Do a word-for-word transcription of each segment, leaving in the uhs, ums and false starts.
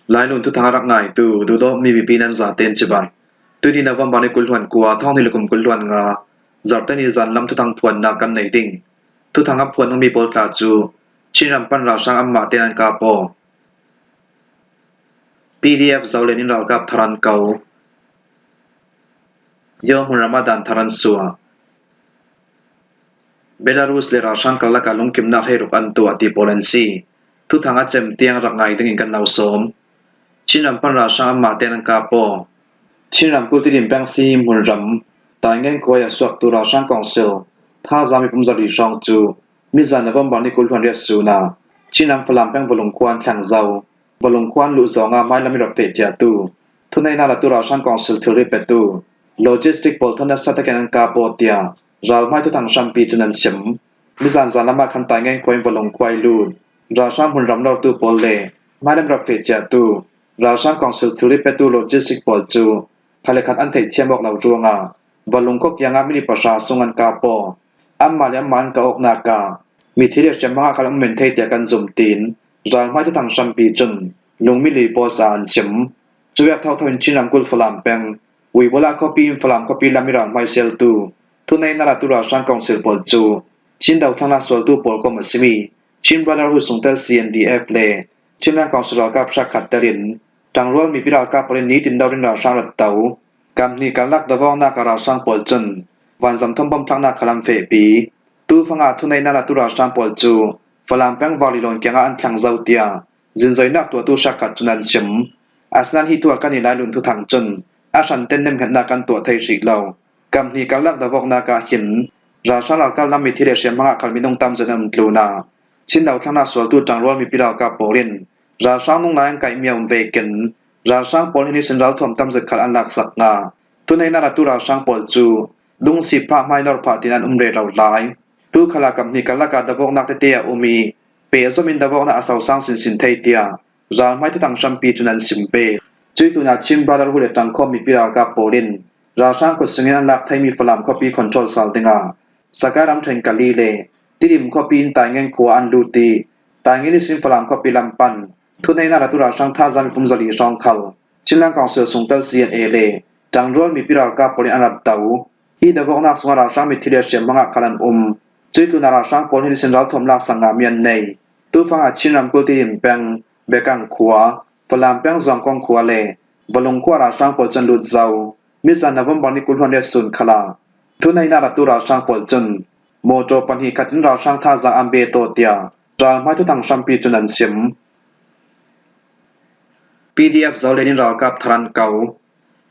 Lailun thuthang a rak ngaitu duhdawtmi mipi nan zaten cibai. Tuini November ni kul hluan kua, thawng hnih le kum kul hluan nga, Zarhte ni zan lam thuthang phuannak kan nei ding. Thuthang a phuan dingmi pawl tla cu Chinram pan ralhrang anmah te an kap aw. P D F Zolen in ralkap thar an ko. Yom hmunram ah dan thar an suah. Belarus le ralhrang karlak ah lungkimnak hleiruk an tuah ti pawl an si. Thuthang a cem tiang rak ngai dingin kan lo sawm. Chinram pan ralhrang anmah te an kap aw. Chin ramkulh Tidim peng Singyi hmunram Taingen khua ah a suaktu ralhrang kawngsil thazaang mipum zali hrawng cu mizan November ni kul hluan riat sun ah Chin ram Falam peng Valung khua an thleng zo. Valung khua an luh zawng ah hmailam i rak feh ciahtu, thuneihnak latu ralhrang kawngsil thilri petu, logistic pawl thawn nasa takin an kap aw tiah ralhmai thuthang hrampi cun an sim. Mizan zan lam ah khan Taingen khua in Valung khua i lut ralhrang hmunram nortu pawl le hmailam rak feh ciahtu ralhrang kawngsil thilri petu logistic pawl cu khat le khat an theihthiam awk lo ruangah Valung khua kiangah minit pahra sung an kap aw. Anmah le anmah an kah awknak ah mithi le hriamhma ah khal an um men thei tiah kan zumh, tiin ralhmai thuthang hrampi cun lungmili post ah an sim. Cuih thotho in Chin ramkulh Falam peng Uibola khuapi in Falam khuapi lam i ralhmai sialtu thuneihnak latu ralhrang kawngsil pawl cu Chin dothlennak sualtu pawl kom a simi Chin Brotherhood sungtel C N D F le Chinland Council ralkap hrekkhat telin ṭangrual mipi ralkap pawl in nitin dor in ralhrang rat to. Kam hnih karlak dovawknak ah ralhrang pawl cun vanzam thawn bom thlaknak khal an fehpi. Tufang ah thuneihnak latu ralhrang pawl cu Falam peng Vali lawn kiangah an thleng zo tiah zinzoinak tuahtu hrekkhat cun an sim. Asinain hi thu ah kan i Lailun thuthang cun a hranten nemhngetnak kan tuah thei hrih lo. Kam hnih karlak dovawknak ah hin ralhrang ralkap lam mithi le hriamhma ah khal minung tam zet an um tlun ah Chin dothlennak sualtu ṭangrual mipi ralkap pawl in ralhrang nunglai an kaihmi a um vekin ralhrang pawl hin ihsin ralthuam tam zet khal an laksak hna. Thuneihnak latu ralhrang pawl cu lungsip phah hmai nor phah tiin an um rero lai. Tu khal ah kam hnih karlak ah dovawknak tete a um i pehzom in dovawknak a sosang sinsin thei tiah ralhmai thuthang hrampi cun an sim ve. Cuih tlun ah Chin Brotherhood le ṭangkhawm mipi ralkap pawl in ralhrang kut sungin an lak theimi Falam khuapi control sal dingah Sakai ramṭhen Kali le Tidim khuapi in Taingen khua an lut i Taingen ihsin Falam khuapi lam pan thuneihnak latu ralhrang thazaang mipum zali hrawng khal Chinland Council sungtel C N A le ṭangrual mipi ralkap pawl in an rat to. Hi dovawknak sungah ralhrang mithi le hriamhma ah khal an um. Cuih tlun ah ralhrang pawl hin ihsin ralthuam laksak ngami an nei. Tufang ah Chin ramkulh Tidim peng Bekang khua, Falam peng Zuangkong khua le Valung khua ralhrang pawl cun lut zo. Mizan November ni kul hluan riat sun khal ah thuneihnak latu ralhrang pawl cun mawṭaw pahnih khat in ralhrang thazaang an bet aw tiah ralhmai thuthang hrampi cun an sim. P D F Zolen in ralkap thar an ko.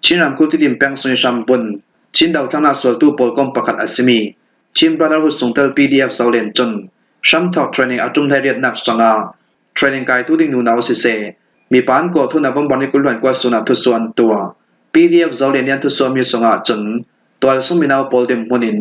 Chin ramkulh Tidim peng sung i hrambun Chin dothlennak sualtu pawl kom pakhat a simi Chin Brotherhood sungtel P D F Zolen cun hramthawk training a ṭum hleiriatnak hrangah training kaitu ding nunau siseh, mipa an kawh thu November ni kul hluan kua sun ah thusuah an tuah. P D F Zolen nih an thusuahmi sungah cun tualsung mino pawl dinhmun in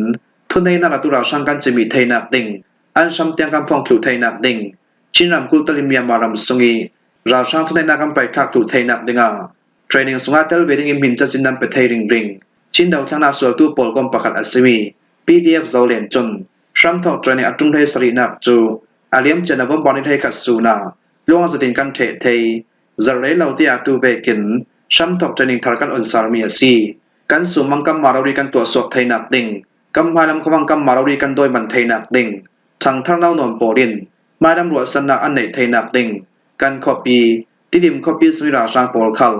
thuneihnak latu ralhrang kan cimih theinak ding, an hram tiang kan phong thluh theinak ding, Chin ramkulh telin Myanmar ram sung i ralhrang thuneihnak kan paithlak thluh theinak dingah training sungah tel ve ding in hmin cazin nan pe thei ringring. Chin dothlennak sualtu pawl kom pakhat a simi P D F Zolen cun hramthawk training a ṭum hlei sarihnak cu a liamcia November ni hleikhat sun ah luang zetin kan ṭheh thei. Zarh rei lo te ah tu vekin hramthawk training thar kan on salmi a si. Kan summang kanmah rori kan tuahsuak theinak ding, kan hmailam khuavang kanmah rori kan dawi man theinak ding, ṭhangthar naunawn pawl in hmailam ruahsannak an neih theinak ding, kan khuapi, Tidim khuapi sung i ralhrang pawl khal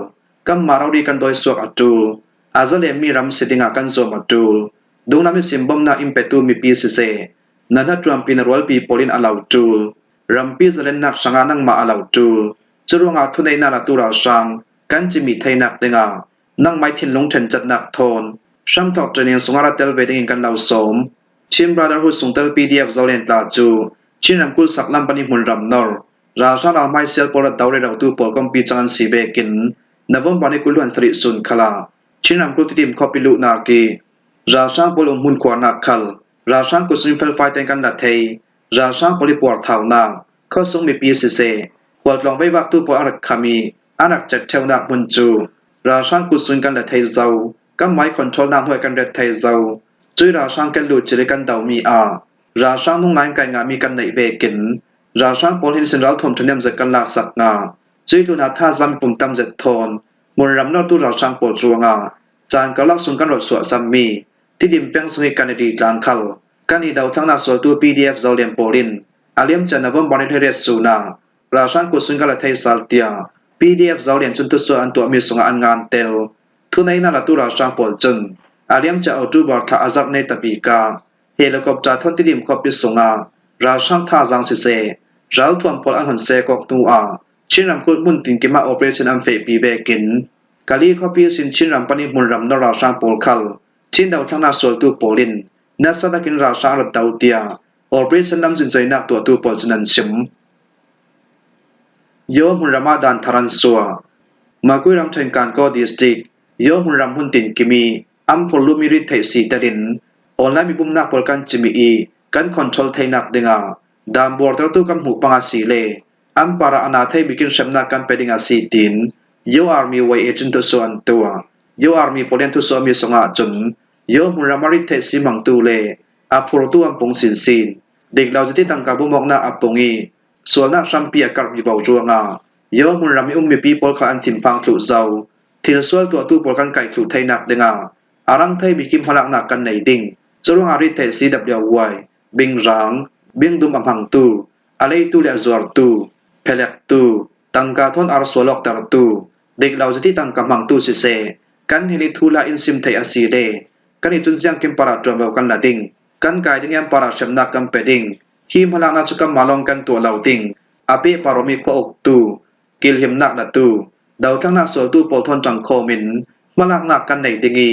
kanmah rori kan dawisuak a ṭul, a zalenmi ram si dingah kan zuam a ṭul, dunglam ihsin bomnak in petu mipi siseh, na hnaṭuanpi na rualpi pawl in a lo ṭul, rampi zalennak hrangah nangmah a lo ṭul. Curuangah thuneihnak latu ralhrang kan cimih theinak dingah nangmah i thinlung ṭhencatnak thawn hramthawk training sungah ra tel ve dingin kan lo sawm. Chin Brotherhood sungtel P D F Zolen tla cu Chin ramkulh saklam pan i hmunram nor ralhrang ralhmai sial pawl rat do rerotu pawl kompi cang an si vekin November ni kul hluan sarih sun khal ah Chin ramkulh Tidim khuapi luhnak i ralhrang pawl umhmun khuarnak khal ralhrang kut sungin felfai tein kan la thei. Ralhrang pawl i puarthaunak, khuasung mipi siseh, khualtlawng veivaktu pawl an rak kham i an rak cek ṭheunak hmun cu ralhrang kut sungin kan la thei zo. Kanmah i controlnak hnuai kan ret thei zo. Cuih ralhrang ken lut cil i kan domi ah ralhrang nunglai in kai ngahmi kan neih vekin ralhrang pawl hin sin ralthuam ṭhahnem zet kan laksak hna. Cui tlunah thazaang mipum tam zet thawn hmunram nawrtu ralhrang pawl ruangah caan karlak sung kan rawt suahsammi Tidim peng sung i Kanadi tlang khal kannih dothlangnak sualtu P D F Zolian pawl in a liamcia November ni hleiriat sunah ralhrang kut sung kan la thei sal tiah P D F Zolian cun thusuah an tuahmi sungah an ngantel. Thuneihnak latu ralhrang pawl cun a liamcia October thla a zarh ni tabik ah helicopter thawn Tidim khuapi sungah ralhrang thazaang siseh, ralthuam pawl an hun sek awk hnuah Chin ramkulh hmun tinkim ah operation an fehpi vekin Kali khuapi sin Chin ram pan i hmunram nawr ralhrang pawl khal Chin dothlangnak sualtu pawl in nasa takin ralhrang a rat do tiah operation lamzin zoinak tuahtu pawl cun an sim. Yaw hmunram ah dan thar an suah. Magway ramṭhen Kankaw District Yaw hmunram hmun tinkim i an phurlumi rit theih si telin online mibumnak pawl kan cim i kan control theinak dingah dan buartertu kan hmuh pang a si le an parah a na thei bikin hremnak kan pe ding a si, tiin Yaw Army Y A cun thusuah an tuah. Yaw Army pawl in thusuahmi sungah cun Yaw hmunram a rit theih si hmangtu le a phurtu an pung sinsin. Dik lo ziti tangka bumawknak a pung i sualnak hrampi a karh vivo ruangah Yaw hmunram i um mipi pawl kha an thinphang thluh zo. Thilsual tuahtu pawl kan kaih thluh theinak dingah a rang thei bikin hmalaknak kan nei ding. Curuangah rit theih si W Y, bingrang, bingdum a hmangtu, a leitu le a zuartu, phelektu, tangka thawn ar sual awktertu, dik lo ziti tangka hmangtu siseh, kan hnenih thuhla in sim theih a si le kan i cun ziangkim parah ṭuanvo kan la ding. Kan kai ding i an parah hremnak kan pe ding. Hi hmalaknak cu kanmah lawng kan tuah lo ding. A pehpar awmi khua uktu, kilhimnak latu, dothlangnak sualtu pawl thawn ṭangkhawm in hmalaknak kan nei ding i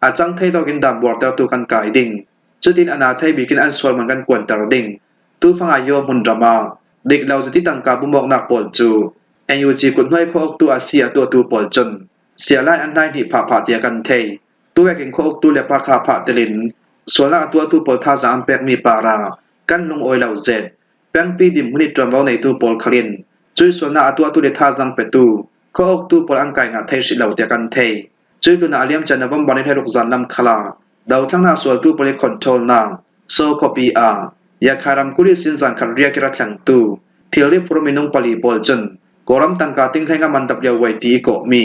a cang thei lokin dan buartertu kan kai ding. Cutin a na thei bikin an sual man kan kuanter ding. Tufang ah Yaw hmunram ah dik lo ziti tangka bumawknak pawl cu N U G kuthnuai khua uktu a si a tuahtu pawl cun siahlai an hlai hnih phahphah tiah kan thei. Tuvekin khua uktu le pa kha phah telin sualnak a tuahtu pawl thazaang an pekmi parah kan lungawi lo zet. Pengpi dim hmun i ṭuanvo neitu pawl khal in cui sualnak a tuahtu le thazaang petu khua uktu pawl an kai ngah thei hrih lo tiah kan thei. Cui tlunah a liamcia November ni hleiruk zanlam khalah dothlangnak sualtu pawl i controlnak Saw khuapi ah Yakhai ramkulh ihsin zan khat riak i ra thlengtu thilri phur minung pali pawl cun Kawlram tangka ting hleinga man W Y T i kawhmi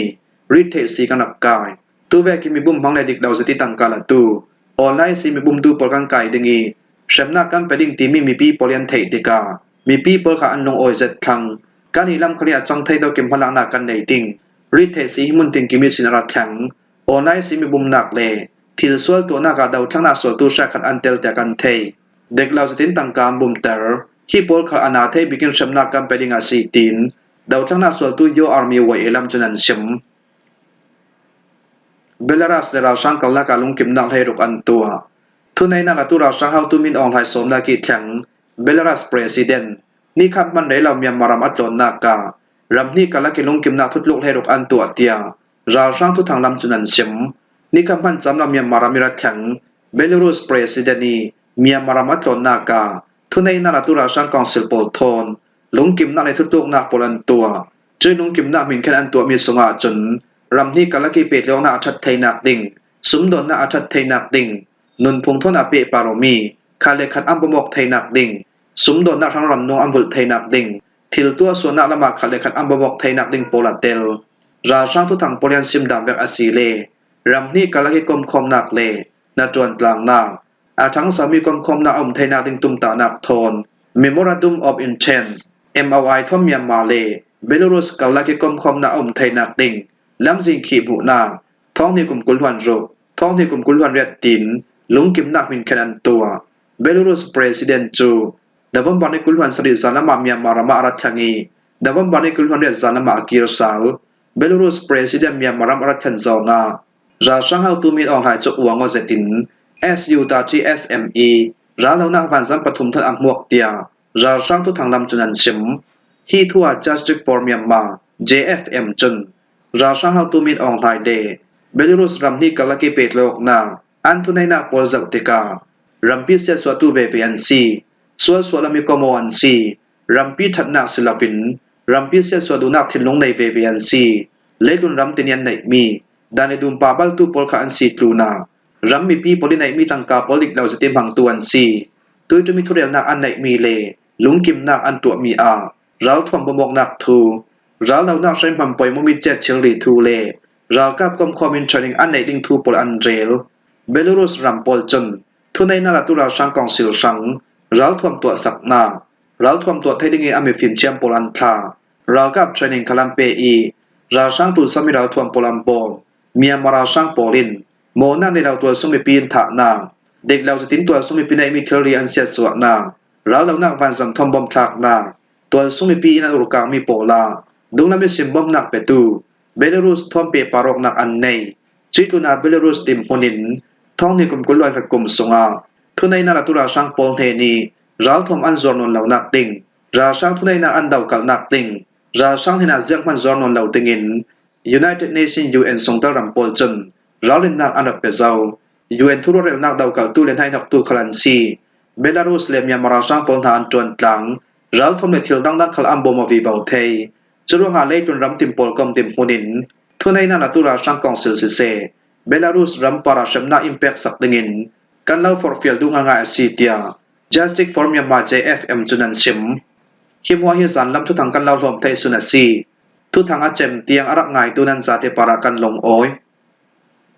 rit theih si kan rak kai. Tuvekin mibum hmang le dik lo ziti tangka latu online si mibumtu pawl kan kai ding i hremnak kan pe ding timi mipi pawl i an theih tikah mipi pawl kha an lungawi zet thlang. Kan i lam khal i a cang thei lokin hmalaknak kan nei ding. Rit theih si hi hmun tinkim ihsin a ra thleng. Online si mibumnak le thilsual tuahnak ah dothlangnak sualtu hriakhat an tel tiah kan thei. Dik lo zetin tangka an bumter. Hi pawl khal a na thei bikin hremnak kan pe ding a si, tiin dothlangnak sualtu Yaw Army Y A lam cun an sim. Belarus le ralhrang kalnak ah lungkimnak hleiruk an tuah. Thuneihnak latu ralhrang hotu Min Aung Hlaing sawmnak i thleng Belarus President nikhat hman rei lo Myanmar ram a tlawnnak ah ram hnih karlak i lungkimnak thutluk hleiruk an tuah tiah ralhrang thuthang lam cun an sim. Nikhat hman cam lo Myanmar ram i ra thleng Belarus President i Myanmar ram a tlawnnak ah thuneihnak latu ralhrang council pawl thawn lungkimnak le thutluknak pawl an tuah. Cui lungkimnak hminkhen an tuahmi sungah cun ram hnih karlak i pehtlaihawknak a ṭhat theinak ding, sumdawnnak a ṭhat theinak ding, nunphung thawn a pehpar awmi khat le khat an bawmawk theinak ding, sumdawnnak hrang rannung an vulh theinak ding, thil tuahsuahnak lamah khat le khat an bawmawk theinak ding pawl a tel. Ralhrang thuthang pawl i an sim dan vek a si le ram hnih karlak i komkhawmnak le hnaṭuan tlangnak, a ṭhangsomi komkhawmnak a um theinak ding tumtahnak thawn Memorandum of Intent, M O I, thawn Myanmar le Belarus karlak i komkhawmnak a um theinak ding lamzin khih hmuhnak thawng hnih kum kul hluan ruk, thawng hnih kum kul hluan riat tiin lungkimnak hminkhen an tuah. Belarus President cu November ni kul hluan sarih zan lamah Myanmar ram ah a ra thleng i November ni kul hluan riat zan lamah a kir sal. Belarus President Myanmar ram a ra thlen zongah ralhrang hotu Min Aung Hlaing cu uang aw zetin S U thirty S M E rallonak vanzam pathum thawn a hmuak tiah ralhrang thuthang lam cun an sim. Hi thu ah Justice for Myanmar, J F M, cun ralhrang hotu Min Aung Hlaing le Belarus ram hnih karlak i pehtlaihawknak an thuneihnak pawl zoh tikah rampi siatsuahtu veve an si. Sualsuah lam i kom aw an si. Rampi ṭhatnak si loin rampi siatsuah duhnak thinlung nei veve an si. Leitlun ram tin i an neihmi dan le dum pahbaltu pawl kha an si tlunah ram mipi pawl i neihmi tangka pawl dik lo zet i hmangtu an si. Tuiṭum i thurelnak an neihmi le lungkimnak an tuahmi ah ralthuam bawmawknak thu raldohnak hreihmanh poimawhmi ṭiat thilri thu le ralkap komkhawm in training an neih ding thu pawl an rel. Belarus ram pawl cun thuneihnak latu ralhrang kawngsil hrang ralthuam tuahsaknak, ralthuam tuah theih ding i a mifim thiam pawl an thlah. Ralkap training khal an pe i ralhrang ṭulsawmmi ralthuam pawl an bawm. Myanmar ralhrang pawl in mawhnak nei lo tualsung mipi in thahnak, dik lo zetin tualsung mipi neihmi thilri an siatsuahnak, raldohnak vanzam thawm bawm thlaknak, tualsung mipi in an urkangmi pawl ah dunglam ihsin bawmhnak petu Belarus thawm pehpar awknak an nei. Cuih tlunah Belarus dinhmun in thawng hnih kum kul le khat kum sungah thuneihnak latu ralhrang pawl hnen i ralthuam an zuar nawn lonak ding, ralhrang thuneihnak an dokalhnak ding, ralhrang hnenah zianghman zuar nawn lo dingin United Nations U N sungtel ram pawl cun ralrinnak an rak pe zo. U N thuruahhornak dokalhtu le hnaihnoktu khal an si. Belarus le Myanmar ralhrang pawl hna an ṭuan tlang, ralthuam le thil dangdang khal an bawm aw vivo thei. Curuangah leitlun ram tin pawl kom dinhmun in thuneihnak latu ralhrang kawngsil siseh, Belarus ram parah hremnak in peksak dingin kan lo forhfial duh ngaingai a si, tiah Justice for Myanmar J F M cun an chim. Hi hmuah hi zanlam thuthang kan lo hlawm thei sun a si. Thuthang a cem tiang a rak ngaitu nan zate parah kan lungawi.